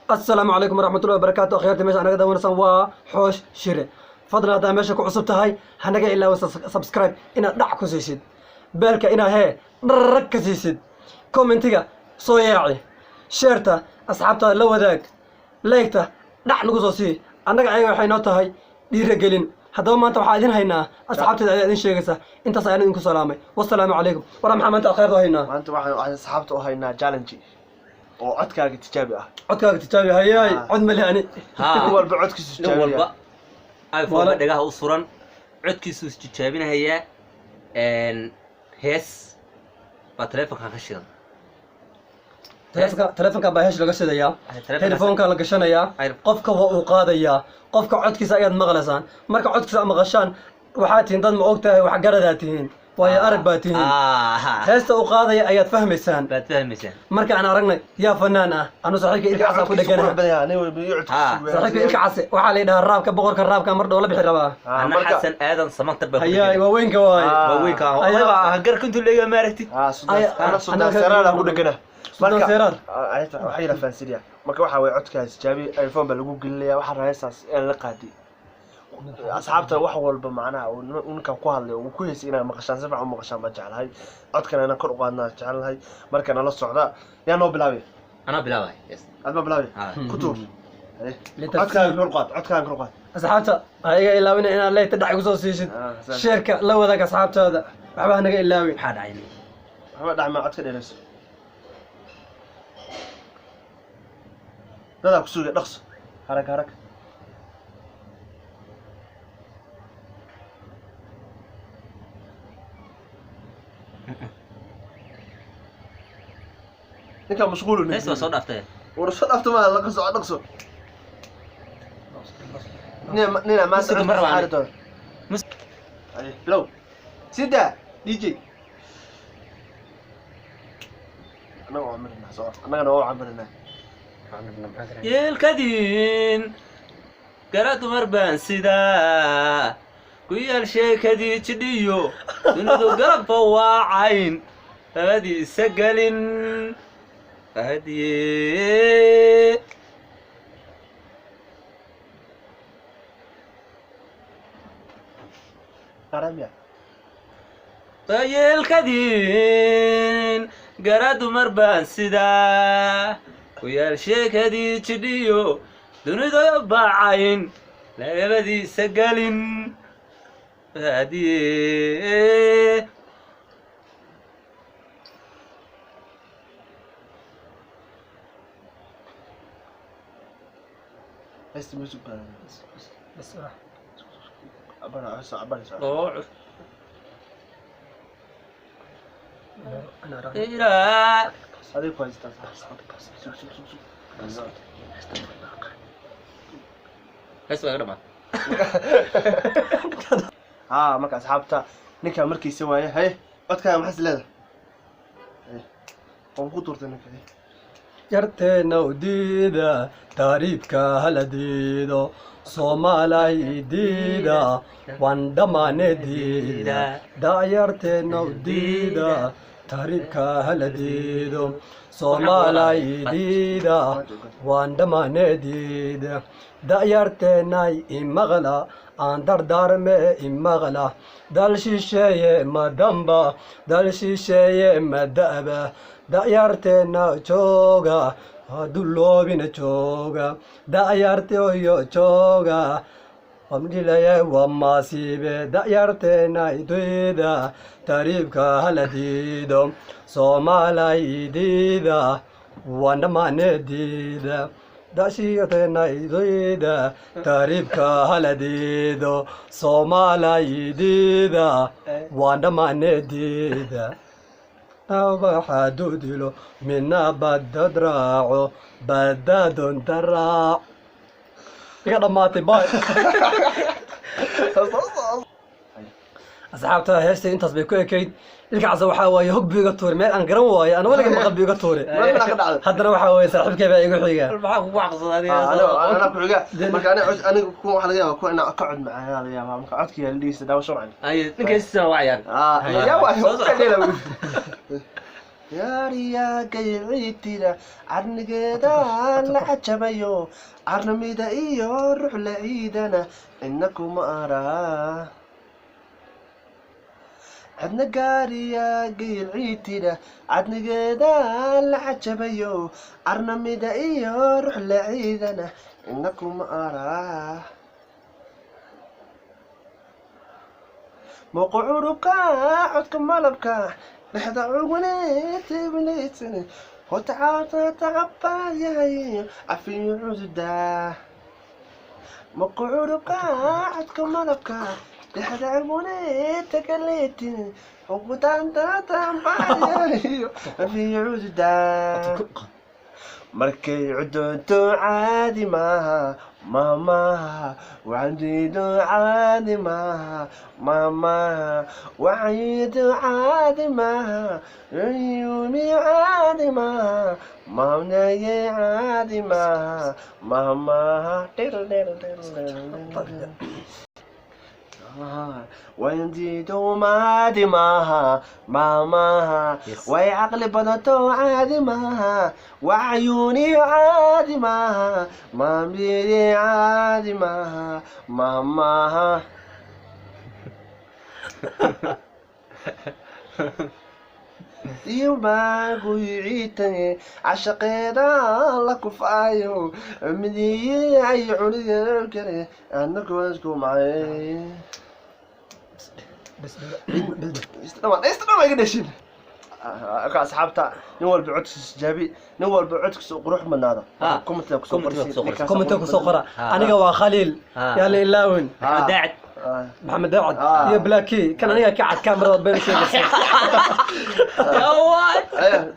Asalaamu calaykum waraxmatullahi wabarakaatu. Akhyaarta meesha anaga daawanaysan waa Xoosh Shire. Fadlan, haddaa meesha ku cusub tahay, hanaga ilaawa subscribe inaad dhac ku siisid, bell-ka inaad hee dharag ka siisid, comment-iga soo yaaci, share-ta asxaabtaada la wadaag, like-ta dhac nagu soo sii. Annaga ayaga waxay noo tahay dhiiragelin. Haddaba maanta waxaa idin haynaa, asxaabteeda ayaa idin sheegaysa. Intaas ayaan idinku salaamay. Wasalaamu calaykum. Waraa, maxaa maanta akhyaarta u haynaa? Maanta waxaan asxaabta u haynaa challenge oo codkaaga tijaabi ah. Codkaaga tijaabi, hayaay. Ah. Cod male ani. Nin walba codkiisu Nin tijaabiya. walba iPhone dhagaha u suran, codkiisuu istijaabinahayaa. Hees baa telefonkan ka shidan. Telefonka baa heesh laga shidayaa. Telefoonka la gashanayaa. Qofka waa uu qaadayaa. Qofka codkiisa ayaad maqlaysaan. Marka codkiisa aad maqashaan, waxaad tihiin dad, ma og tahay, waxgaradaa tihiin, waayo arag baa tihiin. Heesta uu qaadaya ayaad fahmaysaan. Baad fahmaysaan. Marka aan aragnay yaa fanaan ah, anu saaxiibka Ilka Casa ku Codkiisu qurux dheganaha. badan yahay, nin walba iyo codkiisu. Saaxiibka Ilka Case waxaa la yidhahaa raabka, boqorka raabka, mar dhow la bixi rabaa. Ana Xasan Aadan Samantar baa ku hayaay dhegan. Waaweynka waaye. Waaweynka ah, garka intuu leeyahay, maaragtid. Ana Suldaan Seeraar ku dhegana. Suldaan Seeraar. Waxay la fahansiinaya. Marka waxaa waye codkaas tijaabi, iPhone baa lagu gelinaya. Waxaa rabaa heestaas in la qaadi asxaabta. Wax walba macnaha uu ninkan ku hadlay oo uu ku heysay inaad maqashaan, si fiican u maqashaan baan jeclahay. Codkana inaan kor u qaadnaan jeclahay. Marka nala socda. Yaa noo bilaabay? Anaa bilaabay, yes. Aad ma bilaabay? Ku tuur. Codkaaga kor u qaad, codkaaga kor u qaad. Asxaabta ha iga ilaawina inaad like-ta dhac igu soo siisid. Saas. Share-ka la wadaag asxaabtaada, waxba ha naga ilaawin. Maxaa dhacay? Waxba dhacma, codka dheerayso. Dadaa ku sugaya, dhaqso, harag harag. Ninkaa mashquul. Hees waa soo dhaaftay. War, soo dhaafta maaha, laga soco, dhaqso. Nina maanta Musiga ma codkiisa rabaan. xaari doona. Aye, bilow sida DJ. Annaga waa camirinaa, soco, annagana waa u camirinaa. Yeelkadiin gara dumar baan sidaa ku yaal, sheekadii jidhiyo dunidu garabba waa cayn, labadiisa gelin hadiye. Qaramya. Yeelkadiin gara dumar baan sidaa ku yaal, sheekadii jidhiyo dunidu baacayn, labadiisa gelin hadiye. Heesta music baa cabana, heesta cabanaysa. Oo ilaa Adiga ku haystaa. Sug, sug, sug, sug. Hees waa iga dhamaan. Haa, marka asxaabta, ninkaa markiisa waaye. Haye, codkaaga maxaas leedahay? Haye, waan ku tuurtay ninka. Haye. Yarteena u diida taariibka, hala diido. Soomaalay diida, waan dhammaane diida. Da'yarteena u diida taariibka, hala diido. Soomaalay diida, waan dhammaane diida. Da'yarteenay imaqla, aan dardaarme, imaqla. Dal shisheeye madamba, dal shisheeye mada'ba. Da'yarteena jooga, haduloobina jooga. Da'yarteoyo jooga, wamdhilaye waa maasiibe. Da'yarteena diida taariibka, hala diido. Soomaalay diida, waan dhammaane diida. Da'shiyarteena diida taariibka, hala diido. Soomaalay diida, waan dhammaane diida. Waxaadu dilo midna badad raaco, badadonta raac. Iga dhammaatay, bay. Asxaabta, heesta intaas bay ku ekayd. Ilkacasa waxaa waaye hog buu iga tuuray, meel aan garan waayo, aan weliga maqal buu iga tuuray. Meel ka dhacday. Haddana waxaa waaye saaxiibkay baa igu xiga. Maxaa kugu caqsaday? Anaa ku xiga. Marka aniga kuwa waxaa laga yaabaa kuwa inaa ka cod macaanaa laga yaabaa. Marka codka yaa la dhegeysta, daawasho macaan. Ay, ninka heestiisa waa cayaan. Yaa waay. Soo soco. Ka dheela. Gaariyaa gayciitira carnigeeda la cajabayo, carnamida iyo ruux la ciidana cidna kuma araa. Cidna gaariya gayciitira cadnigeeda la cajabayo, carnamida iyo ruux la ciidana cidna kuma araa. Muuqa curubka codka malabka dhexda cuguneetibnaysan hotacaabtacabayahay cafiyo cududa. Muuqa curubka codka malabka dhexda cuguneetagaleetin ugudaantaatabayahay cafiyo cududa. Markay cudunto caadi maaha, maamaha wacandiido caadi maaha, maamaha wacanyido caadi maaha, yumi caadi maaha, maamnaye caadi maaha, maamaha. Wayandiido maadi maaha, maamaha. Yes. Way caqli badato caadi maaha, wacyuuniyo caadi maaha, maamidi caadi maaha, maamaha. Iyo maaguyciitane cashaqeeda la kufaayo midiye ay cuniga kale anagoosku macay. Bas bas. Istadhamaan iga dhashin ka asxaabta. Nin walba codkiisa jaabi, nin walba codkiisa u qurux badnaado. Ah, Commentiga kusoo commentiga qorsi. kusoo qorsi. Commentiga kusoo qora. Ah. Aniga waa Khaliil. Ah. Yaa la ilaawin. Maxamed Daacad. Maxamed Daacad Ah. iyo Blacky kan aniga ka cad kaamiradood been sheegaysa. Yawaad.